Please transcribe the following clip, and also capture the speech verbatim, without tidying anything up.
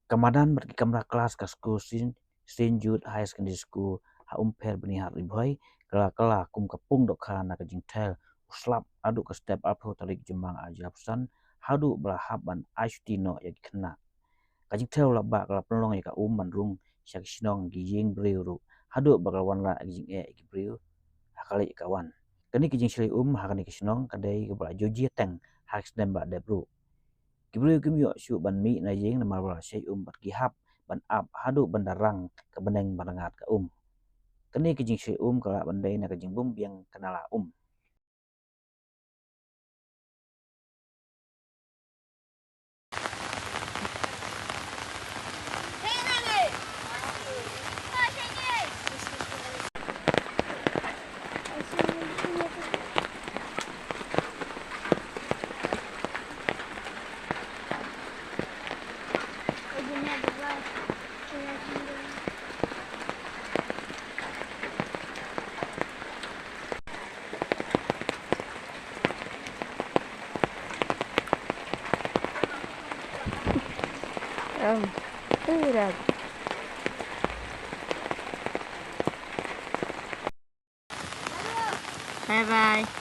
Ka madan bad ki kamra klas ka skul Saint, Saint Jude Higher Secondary School ha Umpher, Byrnihat, Ri Bhoi, ka la kylla kum ka pung dohkha na ka jingther u slap haduh ka step arphew tarik Jymmang ar hajar arphew san, haduh ba la hap ban ai shuti noh ïa ki khynnah. Ka jingther u la bah ka la pynlong ïa ka um ban rung sha ki shnong, ki ïing briew ruh, haduh ba ka la wanrah ïa ka jingeh ïa ki briew ha ka leit ka wan. Kane ka jingshlei um ha kane ka shnong ka dei kaba la ju jia teng ha ki snem ba dep ruh. Ki briew kim ïoh shuh ban mih na ïing namar ba la shei um bad ki hap ban ap haduh ban da rang ka bneng ban rngat ka um. Kane ka jingshlei um ka lah ban dei na ka jingbym biang ka nala um. Um, berat. Bye bye.